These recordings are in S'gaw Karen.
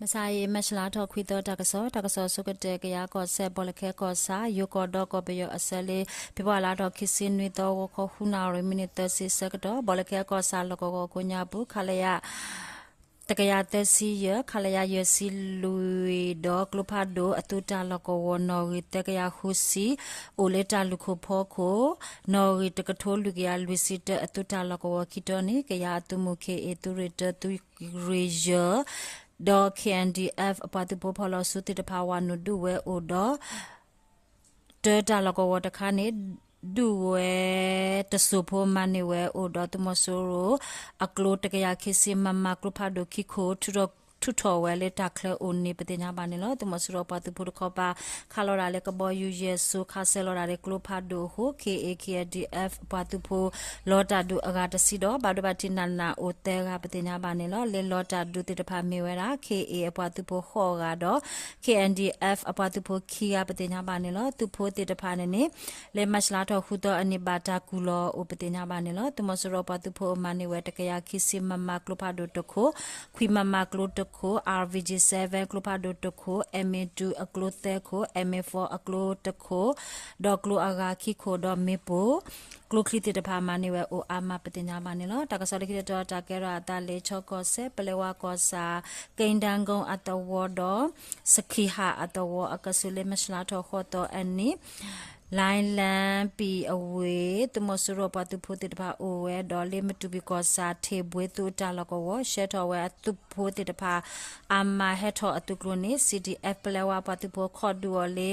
မဆါအံၤ မၢ်ၡလါထီၣ်ခွံသီတၢ်ကစီၣ်, တၢ်ကစီၣ်အဆိကတၢၢ် ကယၤကီၢ်စဲၣ် ဘီၣ်လၢခဲကီၢ်ဆၣ် ယိၤကီၢ်ဒီးကီၢ်ပယီၤအဆၢလ့ ဖ့ၤဘြူၤလါထီၣ်ခံဆံနွံသီ ဂီၤခီဃုနၣ်ရံၣ် မံးနံးသၢဆံဆၢကတီၢ် ဘီၣ်လၢခဲကီၢ်ဆၣ်လီၢ်ကဝီၤကိးညါပူၤ ခလရ တကယၤသၢဆံယဲၢ် ခလရ ယဲၢ်ဆံလွံၢ်ဒီး ကျိဖးဒိၣ်အသုးတၢ်လီၢ်ကဝီၤ နီၣ်ဂံၢ်သၢကယၤဃုဆံ အိၣ်လၢတၢ်လုၢ်ခိၣ်ဖီခိၣ် နီၣ်ဂံၢ်တကထိလွံၢ်ကယၤလွံၢ်ဆံတၢ အသုးတၢ်လီၢ်ကဝီၤခံတီၤန့ၣ် ကယၤအသုးမုၢ် ခ့ၣ်အ့ၣ် သုးရ့ၣ်တၢ သုးရ့ၣ်ယဲၢ် ဒီး ခ့ၣ်အဲၣ်ဒီအ့ၣ် အပှၤသုးဖိဖီၣ်လီၤစုသ့ၣ်တဖၣ် ဝၤနုာ်ဒုးဝဲအိၣ်ဒီး တၢတၢ်လီၢ်ကဝီၤတခါန့ၣ် ဒုးဝဲတစိၢ်ဖိ မၤန့ၢ်ဝဲအိၣ်ဒီး သုးမီၤစိရိၤအကျိတကယၤခံဆံ မမကျိဖးဒိၣ်ခံခိၣ် ထုးထီၣ်ဝဲလၢတၢ်ချၢအိၣ်န့ၣ် ပသ့ၣ်ညါဘၣ်န့ၣ်လီၤ. သုးမီၤစိရိၤပှၤသုးဖိတခီပၤ ခးလီၤဒၣ်လၢကဘီယူၤယဲၢ်စိ ခးဆၢလီၤဒၣ်လၢကျိဖးဒိၣ်အဃိ ခ့ၣ်အ့ၣ် ခ့ၣ်အဲၣ်ဒီအ့ၣ် အပှၤသုးဖိ လီၤတၢ်ဒုးအဂၤတဆံဒီး ဘၣ်ဒိဘၣ်ထံးနးနးအိၣ်သၢဂၤ ပသ့ၣ်ညါဘၣ်န့ၣ်လီၤ. လၢလီၤတၢ်ဒုးသ့ၣ်တဖၣ်မ့ၢ်ဝဲဒၣ် ခ့ၣ်အ့ၣ် အပှၤသုးဖိဃိးဂၤဒီး ခ့ၣ်အဲၣ်ဒီအ့ၣ် အပှၤသုးဖိခံဂၤ ပသ့ၣ်ညါဘၣ်န့ၣ်လီၤ. သုးဖိသ့ၣ်တဖၣ်န့ၣ်န့ၣ် လၢမၢ်ၡလါထီၣ်ဃုသီအနံၤ ဘၣ်တၢ်ကူၣ်လီၤအိၣ် ပသ့ၣ်ညါဘၣ်န့ၣ်လီၤ. သုးမီၤစိရိၤပှၤသုးဖိအမၤန့ၢ်ဝဲ တကယၤခံဆံ မမကျိဖးဒိၣ်တခိၣ်, ခွံ မမကျိတခိၣ်, အၣ်အီၣ်ဘံၣ်ကၠံၣ် စဲဝဲၣ် ကျိဖးဒိၣ်တခိၣ်, အ့ၣ်မ့ၣ်တူ အကျိသၢခိၣ်, အ့ၣ်မ့ၣ်ဖီ အကျိတခိၣ်, ဒီးကျိအဂၤခံခိၣ်ဒီးမ့ၣ်ပိၢ် ကျိချံသ့ၣ်တဖၣ်မၤန့ၢ်ဝဲအိၣ်အါမး ပသ့ၣ်ညါဘၣ်န့ၣ်လီၤ. တၢ်ကစီၣ်လၢခံတတီၤ တၢ်ကဲထီၣ်အသးလၢ ခၠီကီၢ်စဲၣ် ပလဲဝါကီၢ်ဆၣ် က့ဒၣ်ကိၣ်အသဝီဒီး စခံးဟၣ်အသဝီ အကဆူး လၢမၢ်ၡလါထီၣ်ဃိးသီအနံၤ လၢလၢပံၤအဝ့ၢ် သုးမီၤစိရိၤပှၤသုးဖိသ့ၣ်တဖၣ်အိၣ်ဝဲဒီး လၢမတူၢ်ဘံၣ်ကီၢ်ဆၣ် ထ့ၣ်ဘှ့သုးတၢ်လီၢ်ကဝီၤ ဆှၢထီၣ်ဝဲအသုးဖိသ့ၣ်တဖၣ် အါမးဟဲထီၣ်အသုးကျိၤန့ၣ် စံၣ်ဒံၣ်အဲၣ် ပလဲဝါပှၤသုးဖိ ခီၣ်ဒုးအီၤလၢ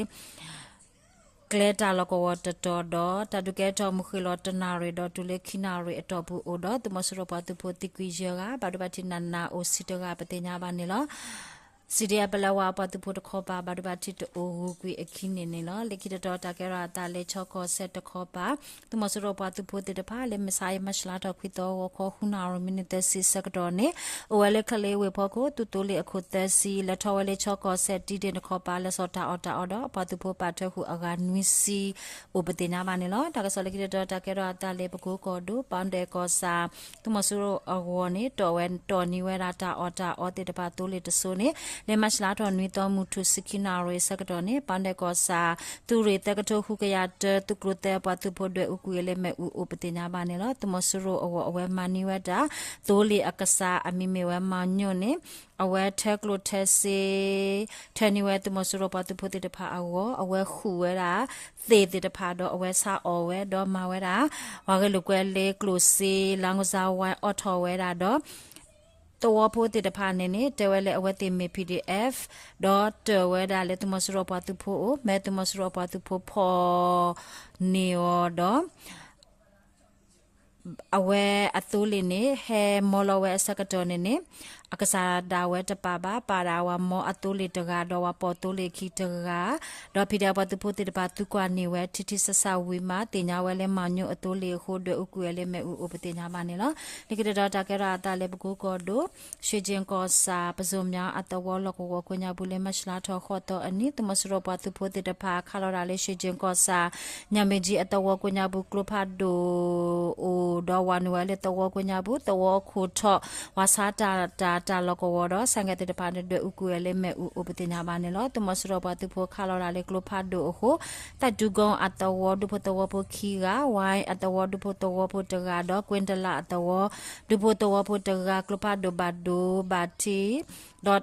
ကျဲတၢ်လီၢ်ကဝီၤတတီၤဒီး တၢ်ဒုးကဲထီၣ်မုၢ်ဃ့ၢ်လီၤတနၣ်ရံၣ်ဒီးတုၤလၢခံနၣ်ရံၣ်အတီၢ်ပူၤအိၣ်ဒီး သုးမီၤစိရိၤပှၤသုးဖိသံကွံာ်ယဲၢ်ဂၤ ဘၣ်ဒိဘၣ်ထံးနးနးအိၣ်ဆံတဂၤ ပသ့ၣ်ညါဘၣ်န့ၣ်လီၤ. စံၣ်ဒံၣ်အဲၣ် ပလဲဝါအပှၤသုးဖိတခီပၤ ဘၣ်ဒိဘၣ်ထံးတအိၣ်ဂုၤကွံာ်အခံန့ၣ်န့ၣ်လီၤ. လၢခံတတီၤ တၢ်ကဲထီၣ်အသးလၢ ခၠီကီၢ်စဲၣ်တခီပၤ သုးမီၤစိရိၤပှၤသုးဖိသ့ၣ်တဖၣ် လၢမုၢ်ဆါအံၤ မၢ်ၡလါထီၣ်ခွံသီ ဂီၤခီဃုနၣ်ရံၣ် မံးနံးသၢဆံဆၢကတီၢ်န့ၣ် အိၣ်ဝဲလၢ ခလ့ဝ့ၢ်ဖီခိၣ် သုးသိလ့ၣ်အခိၣ်သၢဆံ လဲၤထီၣ်ဝဲလၢ ခၠီကီၢ်စဲၣ်တံဒ့ၣ်တခီပၤ လဲၤစိာ်တၢ်အီၣ်တၢ်အီဒီး အပှၤသုးဖိပာ်ထွဲဃုာ်အဂၤနွံဆံ အိၣ် ပသ့ၣ်ညါဘၣ်န့ၣ်လီၤ. တၢ်ကစီၣ်လၢခံတတီၤ တၢ်ကဲထီၣ်အသးလၢ ပကိကီၢ်ဒိၣ် ပၣ်ဒဲၣ်ကီၢ်ဆၣ် သုးမီၤစိရိၤအဂီၢ်န့ၣ် တီၣ်ဝဲတီၣ်န့ၢ်ဝဲဒၣ်တၢ်အီၣ်တၢ်အီသ့ၣ်တဖၣ် သိလ့ၣ်တစိၤန့ၣ် လၢမၢ်ၡလါထီၣ်နွံသီ မုၢ်ထူၣ်ဆံခံနၣ်ရံၣ်ဆၢကတီၢ်န့ၣ် ပၣ်ဒဲၣ်ကီၢ်ဆၣ် သုးရ့ၣ်သၢကထိဃုကယၤတၢ သုးကျိၤသၢ ပှၤသုးဖိဒွဲၣ်အူကွံာ်လၢမ့ၣ်အူအိၣ် ပသ့ၣ်ညါဘၣ်န့ၣ်လီၤ. သုးမီၤစိရိၤအဂီၢ် အဝဲမၤန့ၢ်ဝဲဒၣ် သိလ့ၣ်အကစၢ် အမံၤမ့ၢ်ဝဲ မၤညိၣ်န့ၣ် အဝဲထၢကျိၣ်ထၢစ့ ထၢန့ၢ်ဝဲသုးမီၤစိရိၤပှၤသုးဖိသ့ၣ်တဖၣ်အဂီၢ် အဝဲဃုာ်ဝဲဒၣ် သ့ၣ်သ့ၣ်တဖၣ်ဒီး အဝဲဆါအီၣ်ဝဲဒီးမၤဝဲဒၣ် ပှၤဂဲၤလိာ်ကွဲလၢကျိၣ်စ့ လါကစားဝိုင်း အီၣ်ထီၣ်ဝဲဒၣ်ဒီး သဝီဖိသ့ၣ်တဖၣ်န့ၣ်န့ၣ် တဲဝဲလၢအဝဲသ့ၣ်မ့ၢ် ပီၣ်ဒံၣ်အဲၣ် ဒီးတၢၢ်ဝဲဒၣ်လၢသုးမီၤစိရိၤပှၤသုးဖိအအိၣ် မ့ၢ်သုးမီၤစိရိၤပှၤသုးဖိဖီၣ်န့ၢ်အီၤဒီး အဝဲအသိလ့ၣ်န့ၣ် ဟဲမီလီၤဝဲအဆၢကတီၢ်န့ၣ်န့ၣ် အကစၢ်ဒၣ်ဝဲတပာ်ဘၣ် ပာ်ဒၣ်ဝၤမီအသိလ့ၣ်တဂၤ ဒီးဝၤပိာ်သိလ့ၣ်ခံတဂၤ ဒီး PDF ပှၤသုးဖိသ့ၣ်တဖၣ် သုကွၢ်န့ၢ်ဝဲ ထံထံဆးဆးဝံၤမး သ့ၣ်ညါဝဲလၢ မၤညိၣ်အသိလ့ၣ်အဃိ ဒွဲၣ်အူကွံာ်ဝဲလၢမ့ၣ်အူအိၣ် ပသ့ၣ်ညါဘၣ်န့ၣ်လီၤ. လၢခံတတီၤ တၢ်ကဲထီၣ်အသးလၢ ပကိကီၢ်ဒိၣ် ရွှေကျင်ကီၢ်ဆၣ် ပဇိုမြောင်းအသဝီလီၢ်ကဝီၤကိးညါပူၤ လၢမၢ်ၡလါထီၣ်ဃိးသီအနံၤ သုးမီၤစိရိၤပှၤသုးဖိသ့ၣ်တဖၣ် ခးလီၤဒၣ်လၢ ရွှေကျင်ကီၢ်ဆၣ် ညၣ်မ့ၢ်ကၠံအသဝီကိးညါပူၤ ကျိဖးဒိၣ်အိၣ်ဒီး ဝၤနုာ်ဝဲလၢသဝီကိးညါပူၤ သဝီခိၣ်ထီၣ် ဝၤဆါတၢ်တၢ်တၢ်လီၢ်ကဝီၤဒီး ဆၣ်ကဲသ့ၣ်တဖၣ်န့ၣ် ဒွဲၣ်အူကွံာ်ဝဲလၢမ့ၣ်အူအိၣ် ပသ့ၣ်ညါဘၣ်န့ၣ်လီၤ. သုးမီၤစိရိၤပှၤသုးဖိခးလီၤဒၣ်လၢကျိဖးဒိၣ်အဃိ သးတူကုန်းအသဝီ ဒူဖိသဝီဖိခံဂၤ, ဝိုင်းအသဝီ ဒူဖိသဝီဖိတဂၤ ဒီးကွ့တလးအသဝီ ဒူဖိသဝီဖိတဂၤ ကျိဖးဒိၣ်ဘၣ်ဒိဘၣ်ထံး ဒီး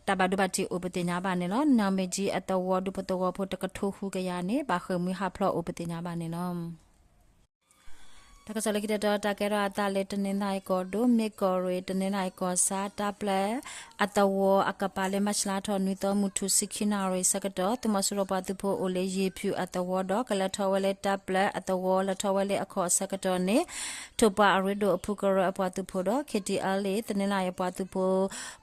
တၢ်ဘၣ်ဒိဘၣ်ထံးအိၣ် ပသ့ၣ်ညါဘၣ်န့ၣ်လီၤ. ညၣ်မ့ၢ်ကၠံအသဝီ ဒူဖိသဝီဖိတကထိဃုကယၤန့ၣ် ဘၣ်ဃ့ၢ်မှံဟးဖျိးအိၣ် ပသ့ၣ်ညါဘၣ်န့ၣ်လီၤ. တၢ်ကစီၣ်လၢခံတတီၤ တၢ်ကဲထီၣ်အသးလၢ တနီသရံၣ်ကီၢ်ဒိၣ် မ့ၢ်ကီၢ်ရ့ၣ် တနီသရံၣ်ကီၢ်ဆၣ် တၢ်ပျဲအသဝီအကပၤ လၢမၢ်ၡလါထီၣ်နွံသီ မုၢ်ထူၣ်ဆံခံနၣ်ရံၣ်ဆၢကတီၢ် သုးမီၤစိရိၤပှၤသုးဖိအိၣ်လၢ ယ့ၤဖၠူၣ်အသဝီဒီး ကလဲၤထီၣ်ဝဲလၢတၢ်ပျဲအသဝီ လဲၤထီၣ်ဝဲလၢအခီၣ်အဆၢကတီၢ်န့ၣ် ထိၣ်ပှၢ်အရ့ဒိၣ်အဖုကရၢအပှၤသုးဖိဒီး ခ့ၣ်ထံၣ်အၣ်လ့ၣ် တနီသရံၣ်အပှၤသုးဖိ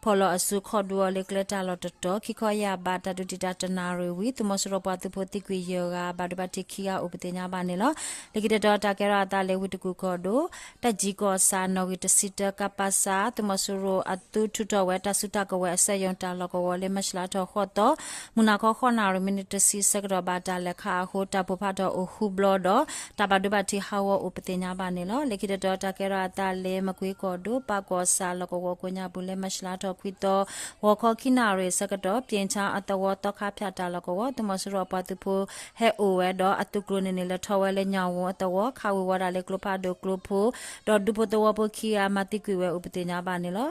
ဖီၣ်လီၤအစု ခီၣ်ဒုးအီၤလၢကျဲတၢ်လီၢ်တတီၤ ခံခီယၢ်ဘး တၢ်ဒုးတံာ်တာ်တနၣ်ရံၣ်ဝံၤ သုးမီၤစိရိၤပှၤသုးဖိသံကွံာ်ယဲၢ်ဂၤ ဘၣ်ဒိဘၣ်ထံးခံဂၤအိၣ် ပသ့ၣ်ညါဘၣ်န့ၣ်လီၤ. လၢခံတတီၤ တၢ်ကဲထီၣ်အသးလၢ ဝ့ၢ်တ ကီၢ်ဆၣ်ကီၢ်ဒိၣ် တၢ်စံၣ်ကိၢ်ဆၣ်နီၣ်ဂံၢ်တဆံတၢ ကပစၢ် သုးမီၤစိရိၤအသုးထုးထီၣ်ဝဲတၢ်စုတၢ်ကဝဲၤအစက်ရုံတၢ်လီၢ်ကဝီၤလၢမၢ်ၡးလါထီၣ်ဃိးသီ မုၢ်နၤခီဃိးနၣ်ရံၣ်မံးနံးတဆံဆၢကတီၢ်ဘၣ်တၢ်လဲၤခးအဃိ တၢ်ပိၢ်ဖးထီၣ်အိၣ်ဃုဘျီဒီး တၢ်ဘၣ်ဒိဘၣ်ထံးဟးဂီၤအိၣ်ပသ့ၣ်ညါဘၣ်န့ၣ်လီၤ. လၢခံတတီၤတၢ်ကဲထီၣ်အသးလၢ မကွ့ကီၢ်ဒိၣ် ပၢ်ကီၢ်ဆၣ်လီၢ်ကဝီၤကိးညါပူၤလၢမၢ်ၡးလါထီၣ်ခွံသီ ဂီၤခီခံနၣ်ရံၣ်ဆၢကတီၢ် ပျ့ၣ်ဆါအသဝီသီခါဖၠၣ်တၢ်လီၢ်ကဝီၤ သုးမီၤစိရိၤအပှၤသုးဖိဟဲအိၣ်ဝဲဒီးအသုးကျိၤန့ၣ်န့ၣ် လဲၤထီၣ်ဝဲလၢညၣ်ဝူၤအသဝီ ခးဝံၤဝဲဒၣ်လၢကျိဖးဒိၣ်ကျိဖိ ဒီးဒူဖိသဝီဖိခံဂၤမၤသံကွံာ်ဝဲအိၣ်ပသ့ၣ်ညါဘၣ်န့ၣ်လီၤ.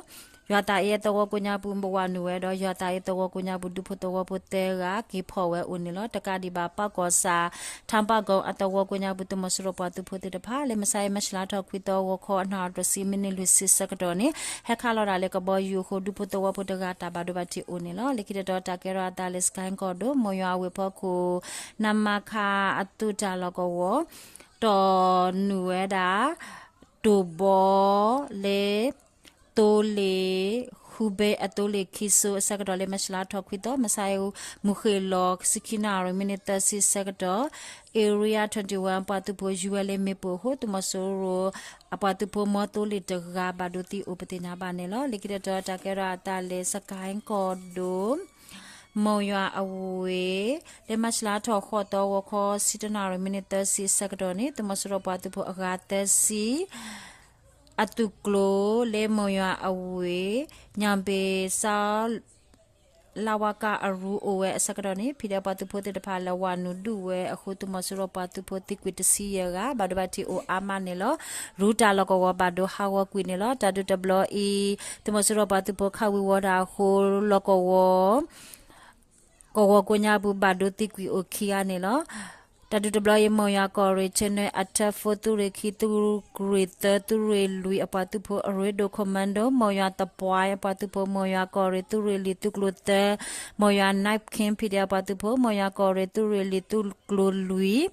ယွၤသးအ့အသဝီကိးညါပူၤ ဘဝၣ်နုာ်ဝဲဒီး ယွၤသးအ့သဝီကိးညါပူၤ ဒူဖိသဝီဖိသၢဂၤ က့ၤဖီၣ်ဝဲအိၣ်န့ၣ်လီၤ. တကးဒံးဘၣ် ပၢ်ကီၢ်ဆၣ် ထၣ်ပၣ်ကိၣ်အသဝီကိးညါပူၤ သုးမီၤစိရိၤပှၤသုးဖိသ့ၣ်တဖၣ် လၢမဆါအံၤ မၢ်ၡးလါထီၣ်ခွံသီ ဂီၤခီနၣ်ရံၣ်တဆံမံးနံးလွံၢ်ဆံဆၢကတီၢ်န့ၣ် ဟဲခးလီၤဒၣ်လၢကဘီယူၤအဃိ ဒူဖိသဝီဖိတဂၤ တၢ်ဘၣ်ဒိဘၣ်ထံးအိၣ်န့ၣ်လီၤ. လၢခံတတီၤတၢ်ကဲထီၣ်အသးလၢ စကဲကီၢ်ဒိၣ် မိၢ်ယွၤအဝ့ၢ်ဖီခိၣ် နမခ အသုးတၢ်လီၢ်ကဝီၤ တီၢ်နုာ်ဝဲဒၣ် တိၢ်ဘီလၢ သိလ့ၣ် ဃုဘ့အသိလ့ၣ်ခံစိအဆၢကတီၢ်လၢ မၢ်ၡးလါထီၣ်ခွံသီ မဆါအံၤ မုၢ်ဃ့ၢ်လီၤ ဆံခံနၣ်ရံၣ် မံးနံးသၢဆံဆၢကတီၢ် Area twenty-one ပှၤသုးဖိယူၤဝဲလၢမ့ၣ်ပိၢ်အဃိ သုးမီၤစိရိၤအပှၤသုးဖိ မီသိလ့ၣ်တဂၤ ဘၣ်ဒိသံအိၣ်ပသ့ၣ်ညါဘၣ်န့ၣ်လီၤ. လၢခံတတီၤတၢ်ကဲထီၣ်အသးလၢ စကဲကီၢ်ဒိၣ် မိၢ်ယွၤအဝ့ၢ် လၢမၢ်ၡးလါထီၣ်ဃိးသီ ဂီၤခီဆံတၢနၣ်ရံၣ် မံးနံးသၢဆံဆၢကတီၢ်န့ၣ် သုးမီၤစိရိၤပှၤသုးဖိအဂၤသၢဆံ အသုးကျိၤလၢမိၢ်ယွၤအဝ့ၢ် ညၣ်ဘ့ၣ်စါ လဝက အရူအိၣ်ဝဲအဆၢကတီၢ်န့ၣ် ဖံးဒဲး ပှၤသုးဖိသ့ၣ်တဖၣ် လဲၤဝးနုာ်ဒုးဝဲအဃိ သုးမီၤစိရိၤပှၤသုးဖိသံကွံာ်တဆံယဲၢ်ဂၤ ဘၣ်ဒိဘၣ်ထံးအိၣ်အါမးန့ၣ်လီၤ. ရူတၢ်လီၢ်ကဝီၤဘၣ်ဒိဟးဂီၤကွံာ်န့ၣ်လီၤ. တၢ်ဒုးတဘျီအံၤ သုးမီၤစိရိၤပှၤသုးဖိခးဝံၤဝီၤတၢ်အဃိ လီၢ်ကဝီၤ ကဝီၤကိးညါပူၤ ဘၣ်ဒိသံကွံာ်အိၣ်ခံဂၤန့ၣ်လီၤ. တၢ်ဒုးတဘျီအံၤ မိၢ်ယွၤကီၢ်ရ့ၣ် ဆၢနွဲအထၢၣ် သုးရ့ၣ်ခံ သုးရ့ၣ်သၢ သုးရ့ၣ်လွံၢ် အပှၤသုးဖိ အရ့ဒိၣ် Commando မိၢ်ယွၤသပှၢ် အပှၤသုးဖိ မိၢ်ယွၤကီၢ်ရ့ၣ် သုးရ့ၣ်လွံၢ် သုးကျိၤသၢ မိၢ်ယွၤ Knife King ဖံးဒဲး အပှၤသုးဖိ မိၢ်ယွၤကီၢ်ရ့ၣ် သုးရ့ၣ်လွံၢ် သုးကျိၤလွံၢ်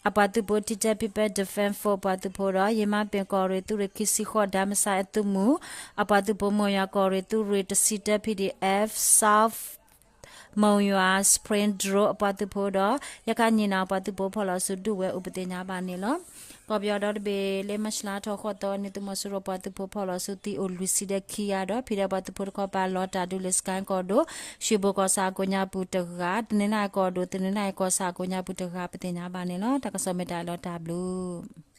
အပှၤသုးဖိ Teacher People Defence Force အပှၤသုးဖိဒီး ယမၤပ့ၣ်ကီၢ်ရ့ၣ် သုးရ့ၣ်ခံဆံဃိး ဒၣ်မဆါအသုးမုၢ် အပှၤသုးဖိ မိၢ်ယွၤကီၢ်ရ့ၣ် သုးရ့ၣ်တဆံတၢ P D F South မိၢ်ယွၤ Spring Drone အပှၤသုးဖိဒီး ယခါညံၣ်နီၣ် အပှၤသုးဖိဖီၣ်လီၤဆူဒုးဝဲအိၣ်ပသ့ၣ်ညါဘၣ်န့ၣ်လီၤ. ကီၢ်ပယီၤဒီတဘ့ၣ် လၢမၢ်ၡးလါထီၣ်ဃိးသီန့ၣ် သုးမီၤစိရိၤပှၤသုးဖိဖီၣ်လီၤဆူသံအိၣ်လွံၢ်ဆံဒီးခံဂၤဒီး ဖံးဒဲးပှၤသုးဖိတခီပၤလီၤတၢ်ဒုးလၢ စကဲကီၢ်ဒိၣ် ရွှေဘိုကီၢ်ဆၣ်အကိးညါပူၤတဂၤ တနီၤသရံၣ်ကီၢ်ဒိၣ် တနီၤသရံၣ်ကီၢ်ဆၣ်အကိးညါပူၤတဂၤ ပသ့ၣ်ညါဘၣ်န့ၣ်လီၤ. တၢ်ကစီၣ်မ့ၢ်တၢ်အံၤလီၤ တၢ်ဘျုး